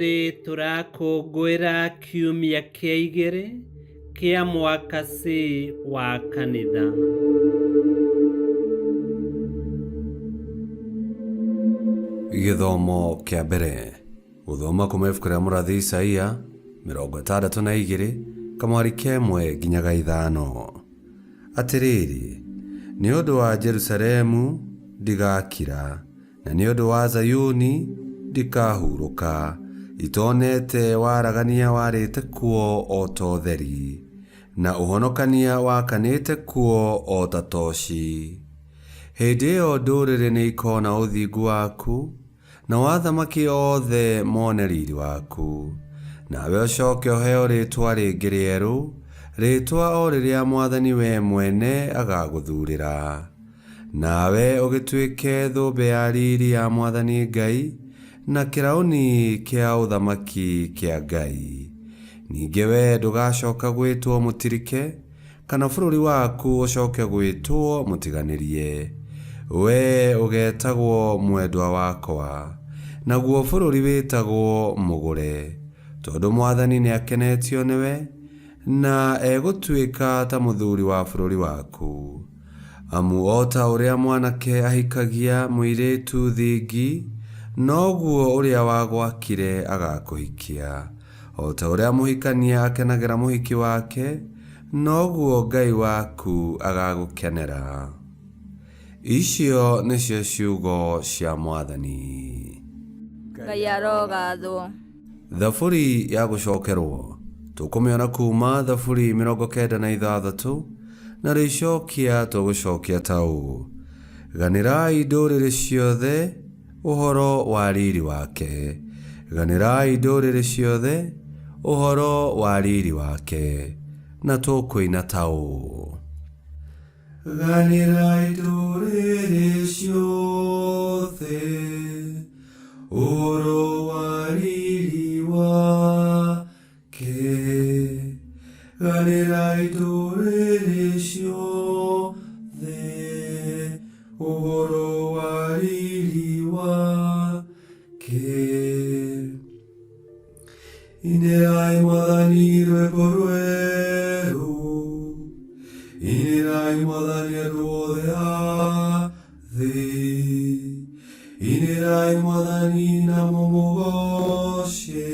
Ũmũthĩ tũrakũngũĩra kiumia kĩa igĩrĩ kĩa mwaka C wa kanitha. Gĩthomo kĩa mbere gũthoma kuma ibuku rĩa mũrathi Isaia 62 kamwari ka ĩmwe nginya ga ithano. Atĩrĩrĩ, nĩ ũndũ wa Jerusalemu ndigakira, na nĩ ũndũ wa Zayuni ndikahurũka, itonete waragania warĩte kuo o ta ũtheri, na ũhonokania wakanĩte kuo o ta toci. Hĩndĩ ĩyo ndũrĩrĩ nĩikona ũthingu waku, nao athamaki othe mone riri waku. Nawe ũcoke ũheo rĩĩtwa rĩngĩ rĩerũ, rĩĩtwa o rĩrĩa Mwathani we mwene agagũthurĩra. Nawe ũgĩtuĩke thũmbĩ ya riri ya Mwathani Ngai, na kĩraũni kĩa ũthamaki kĩa Ngai. Ningĩ wee ndũgacoka gwĩtwo mũtirike, kana bũrũri waku ũcoke gwĩtwo mũtiganĩrie. Wee ũgeetagwo mwendwa wakwa, naguo bũrũri wĩtagwo mũgũre, tondũ Mwathani nĩakenetio nĩwe, na egũtuĩka ta mũthuri wa bũrũri waku. Amu o ta ũrĩa mwanake ahikagia mũirĩtu thingi, noguo ũrĩa wagwakire agakũhikia. O ta ũrĩa mũhikania akenagĩra mũhiki wake, noguo Ngai waku agagũkenera. Icio nĩcio ciugo cia Mwathani. Ngai arogathwo. Thaburi ya gũcokerwo tũkũmĩona kuma Thaburi 96 na rĩcokia tũgũcokia ta ũũ: Ganĩrai ndũrĩrĩ ciothe ũhoro wa riri wake, ganĩrai ndũrĩrĩ ciothe ũhoro wa riri wake, na tũkũina ta ũũ: Ganĩrai ndũrĩrĩ ciothe ũhoro wa riri wake, ganĩrai ndũrĩrĩ ciothe ũhoro wa riri wake. Inĩrai Mwathani rwĩmbo rwerũ, inĩrai Mwathani andũ othe a thĩ, inĩrai Mwathani na mũmũgoce,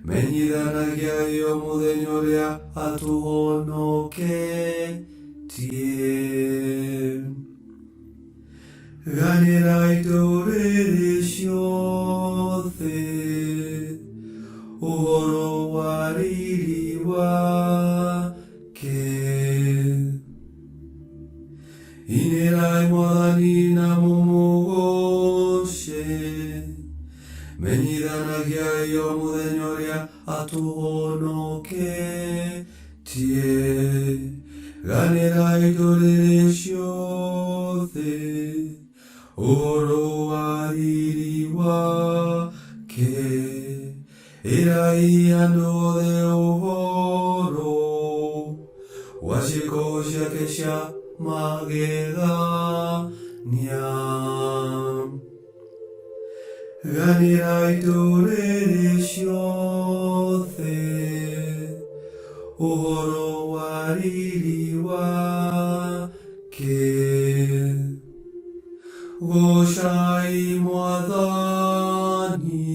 menyithanagiai o mũthenya ũrĩa atũhonoketie. Ganĩrai ndũrĩrĩ ciothe ũhoro wa riri wake. Inĩrai Mwathani na mũmũgoce, menyithanagiai o mũthenya ũrĩa atũhonoketie. Ganĩrai ndũrĩrĩ ciothe ũhoro wa riri wake, ĩrai andũ othe ũhoro wa ciĩko ciake cia magegania. Ganĩrai ndũrĩrĩ ciothe ũhoro wa riri wake. Goocai Mwathani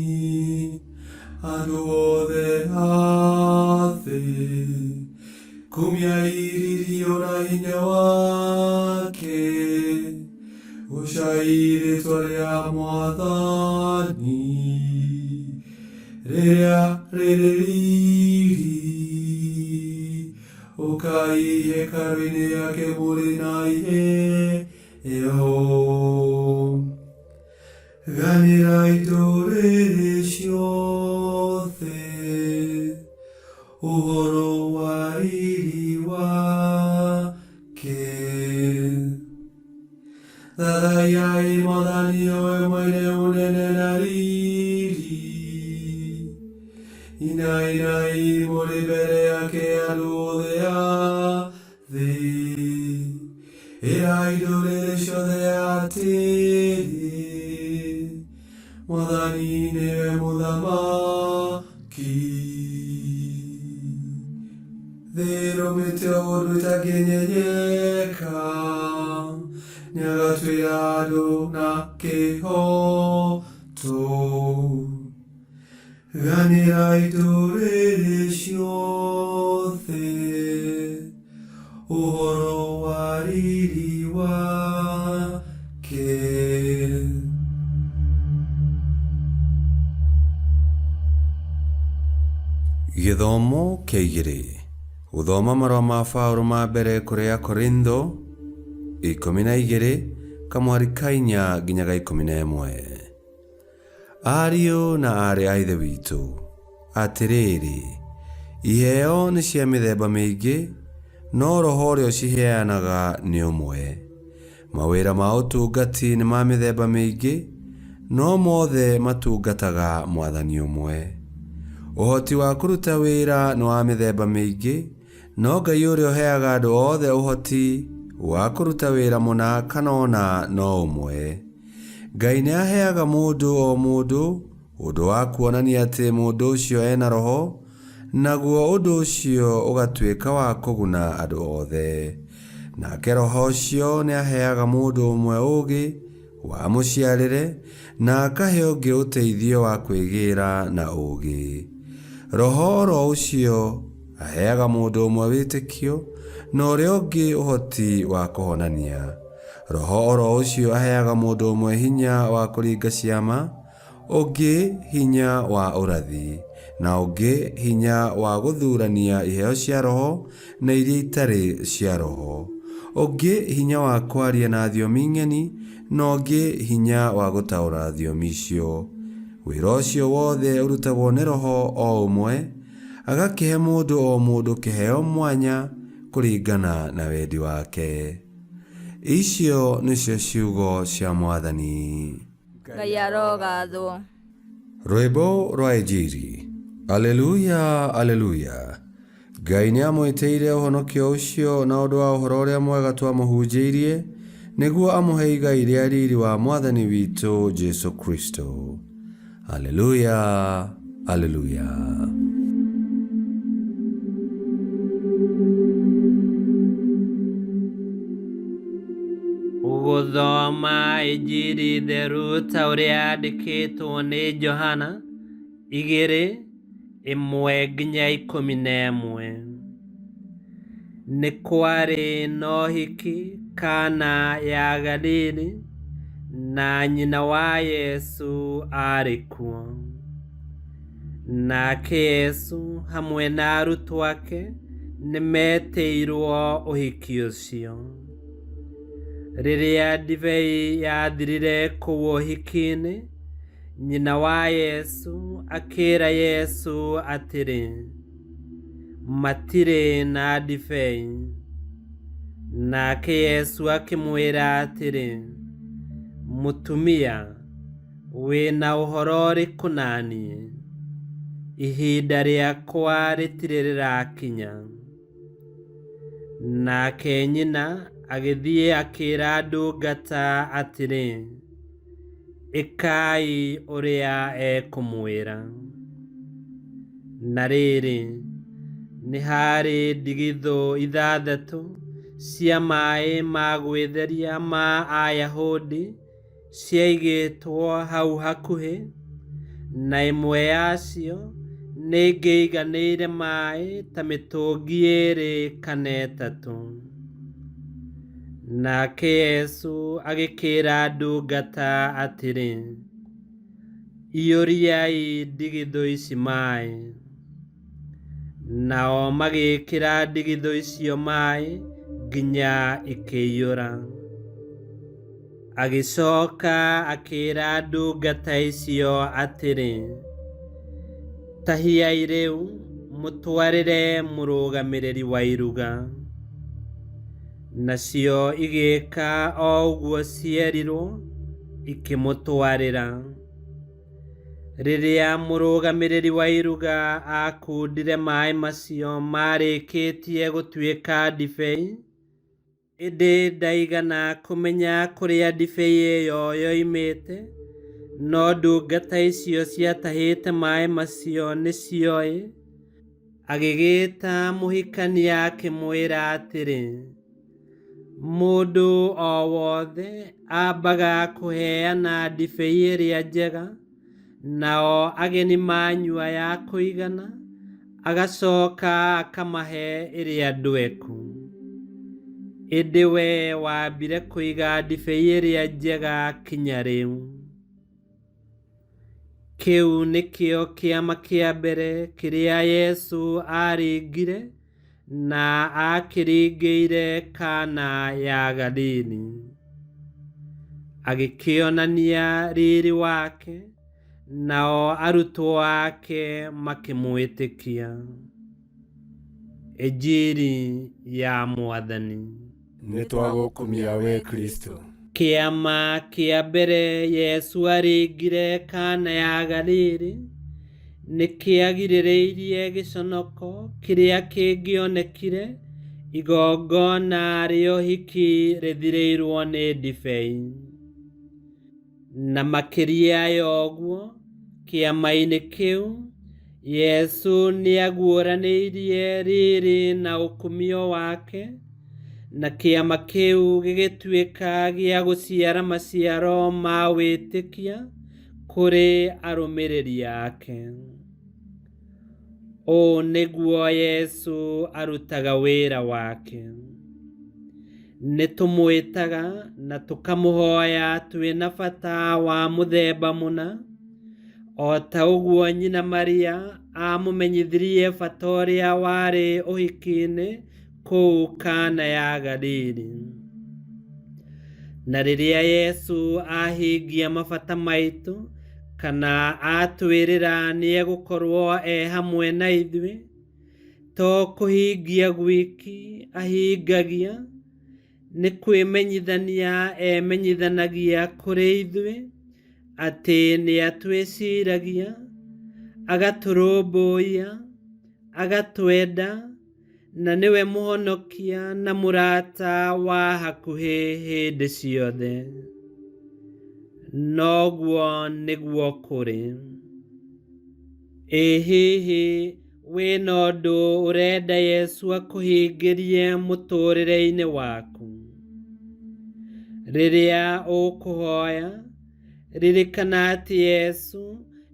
andũ othe a thĩ, kumiai riri ona hinya wake, goocai rĩĩtwa rĩa Mwathani rĩrĩa rĩrĩ riri. Ũkai hekarũ-inĩ yake mũrĩ na iheo. Ganĩrai ndũrĩrĩ ciothe ũhoro wa riri wake. Thathaiai Mwathani o we mwene ũnene na riri, inainai mũrĩ mbere yake andũ othe a thĩ. Ĩrai ndũrĩrĩ ciothe atĩrĩ, Mwathani nĩwe mũthamaki. Thĩ ĩrũmĩte ũndũ ĩtangĩnyenyeka, nĩagatuĩra andũ na kĩhooto. Ganĩrai ndũrĩrĩ ciothe ũhoro wa riri wake. Gĩthomo kĩa igĩrĩ. Gũthoma marũa ma Paũlũ ma mbere kũrĩ Akorintho 12 kamwari ka 4 nginya ga 11. Ariũ na aarĩ a Ithe witũ, atĩrĩrĩ, iheo nĩ cia mĩthemba mĩingĩ, no Roho ũrĩa ũciheanaga nĩ ũmwe. Mawĩra ma ũtungati nĩ ma mĩthemba mĩingĩ, no mothe matungataga Mwathani ũmwe. Ũhoti wa kũruta wĩra nĩ wa mĩthemba mĩingĩ, no Ngai ũrĩa ũheaga andũ othe ũhoti wa kũruta wĩra mũna kana ũna no ũmwe. Ngai nĩ aheaga mũndũ o mũndũ ũndũ wa kuonania atĩ mũndũ ũcio ena Roho, naguo ũndũ ũcio ũgatuĩka wa kũguna andũ othe. Nake Roho ũcio nĩ aheaga mũndũ ũmwe ũũgĩ wa mũciarĩre, na akahe ũngĩ ũteithio wa kwĩgĩĩra na ũũgĩ. Roho oro ũcio aheaga mũndũ ũmwe wĩtĩkio, na ũrĩa ũngĩ ũhoti wa kũhonania. Roho oro ũcio aheaga mũndũ ũmwe hinya wa kũringa ciama, ũngĩ hinya wa ũrathi, na ũngĩ hinya wa gũthurania iheo cia Roho na iria itarĩ cia Roho, ũngĩ hinya wa kwaria na thiomi ng'eni, na ũngĩ hinya wa gũtaũra thiomi icio. Wĩra ũcio wothe ũrutagwo nĩ Roho o ũmwe, agakĩhe mũndũ o mũndũ kĩheo mwanya kũringana na wendi wake. Icio nĩcio ciugo cia Mwathani. Ngai arogathwo. Rwĩmbo rwa Injiri. Aleluya, aleluya. Ngai nĩ amwĩtĩire ũhonokio ũcio na ũndũ wa ũhoro ũrĩa mwega twamũhunjĩirie, nĩguo amũhe igai rĩa riri wa Mwathani witũ Jesu Kristo. Aleluya, aleluya. Gũthoma Injiri theru ta ũrĩa yandĩkĩtwo nĩ Johana 2:1-11. Nĩ kwarĩ na ũhiki Kana ya Galili, na nyina wa Yesu aarĩ kuo. Nake Yesu hamwe na arutwo ake nĩmetĩirwo ũhiki ũcio. Rĩrĩa ndibei yathirire kũu ũhiki-inĩ, nyina wa Yesu akĩĩra Yesu atĩrĩ, Matirĩ na ndibei. Nake Yesu akĩmwĩra atĩrĩ, Mũtumia, wĩna ũhoro ũrĩkũ na niĩ? Ihinda rĩakwa rĩtirĩ rĩrakinya. Nake nyina agĩthiĩ akĩĩra ndungata atĩrĩ, Ĩkai ũrĩa ekũmwĩra. Na rĩrĩ, nĩ haarĩ ndigithũ 6 cia maĩ ma gwĩtheria ma Ayahudi ciaigĩtwo hau hakuhĩ, na ĩmwe yacio nĩ ĩngĩaiganĩire maĩ ta mĩtũngi 2 kana 3. Nake Yesu agĩkĩĩra ndungata atĩrĩ, Iyũriai ndigithũ ici maĩ. Nao magĩĩkĩra ndigithũ icio maĩ nginya ikĩiyũra. Agĩcoka akĩĩra ndungata icio atĩrĩ, Tahiai rĩu mũtwarĩre mũrũgamĩrĩri wa iruga. Nacio igĩĩka o ũguo cierirwo, ikĩmũtwarĩra. Rĩrĩa mũrũgamĩrĩri wa iruga aakundire maĩ macio maarĩkĩtie gũtuĩka ndibei, ĩndĩ ndaigana kũmenya kũrĩa ndibei ĩyo yoimĩte, No ndungata icio ciatahĩte maĩ macio nĩcioĩ. Agĩgĩĩta mũhikania akĩmwĩra atĩrĩ, Mũndũ o wothe ambaga kũheana ndibei ĩrĩa njega, nao ageni manyua ya kũigana, agacoka akamahe ĩrĩa ndweku. Ĩndĩ wee wambire kũiga ndibei ĩrĩa njega kinya rĩu. Kĩu nĩkĩo kĩama kĩa mbere kĩrĩa Yesu aaringire na aakĩringĩire Kana ya Galili. Agĩkĩonania riri wake, nao arutwo ake makĩmwĩtĩkia. Injiri ya Mwathani. Nĩ twagũkumia we Kristo. Kĩama kĩa mbere Yesu aringire Kana ya Galili nĩ kĩagirĩrĩirie gĩconoko kĩrĩa kĩngĩonekire igongona rĩa ũhiki rĩthirĩirwo nĩ ndibei. Na makĩria ya ũguo, kĩama-inĩ kĩu, Yesu nĩaguũranĩirie riri na ũkumio wake, na kĩama kĩu gĩgĩtuĩka gĩa gũciara maciaro ma wĩtĩkia kũrĩ arũmĩrĩri ake. Ũũ nĩguo Yesu arutaga wĩra wake. Nĩ tũmwĩtaga na tũkamũhoya twĩna bata wa mũthemba mũna, o ta ũguo nyina Maria amũmenyithirie bata ũrĩa warĩ ũhiki-inĩ kũu Kana ya Galili. Na rĩrĩa Yesu ahingia mabata maitũ kana atwĩrĩra nĩegũkorwo e hamwe na ithuĩ, to kũhingia gwiki ahingagia, nĩ kwĩmenyithania emenyithanagia kũrĩ ithuĩ atĩ nĩatwĩciragia, agatũrũmbũiya, agatwenda, na nĩwe mũhonokia na mũrata wa hakuhĩ hĩndĩ ciothe. Noguo nĩguo kũrĩ. Ĩ hihi wĩna ũndũ ũrenda Yesu akũhingĩrie mũtũũrĩre-inĩ waku? Rĩrĩa ũkũhoya, ririkana atĩ Yesu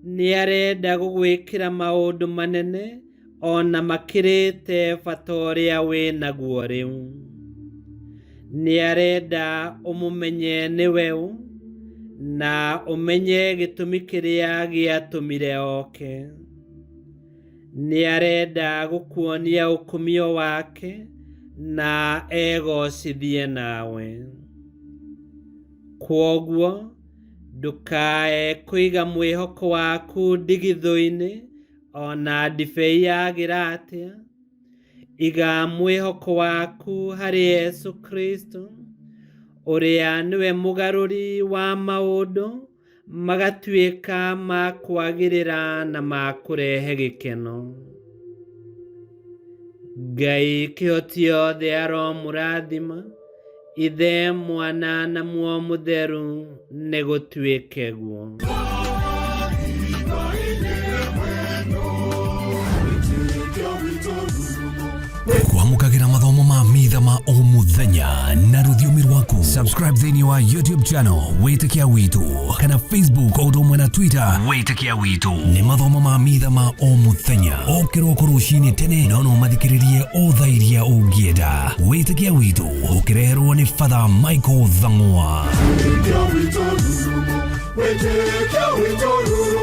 nĩarenda gũgwĩkĩra maũndũ manene ona makĩrĩte bata ũrĩa wĩnaguo rĩu. Nĩarenda ũmũmenye nĩwe ũ, na ũmenye gĩtũmi kĩrĩa gĩatũmire oke. Nĩarenda gũkuonia ũkumio wake na egocithie nawe. Kwoguo, ndũkae kũiga mwĩhoko waku ndigithũ-inĩ ona ndibei yagĩra atĩa. Iga mwĩhoko waku harĩ Yesu Kristo, ũrĩa nĩwe mũgarũri wa maũndũ magatuĩka ma kwagĩrĩra na ma kũrehe gĩkeno. Ngai kĩhoti yothe aromũrathima, Ithe, Mwana na Muoyo Mũtheru, nĩ gũtuĩke guo. Kwamũkagĩra mathomo ma mitha ma o mũthenya na rũthiomi rwaku. Subscribe thĩinĩ wa YouTube channel Wĩtĩkia Witũ kana Facebook o ũndũ ũmwe na Twitter Wĩtĩkia Witũ. Nĩ mathomo ma mitha ma o mũthenya o kĩroko rũcinĩ tene, no no mathikĩrĩrie o thaa iria ũngĩenda. Wĩtĩkia Witũ ũkĩreherwo nĩ Father Michael Thang'wa. Wĩtĩkia witũ rurumo, wĩtĩkia witũ rurumo.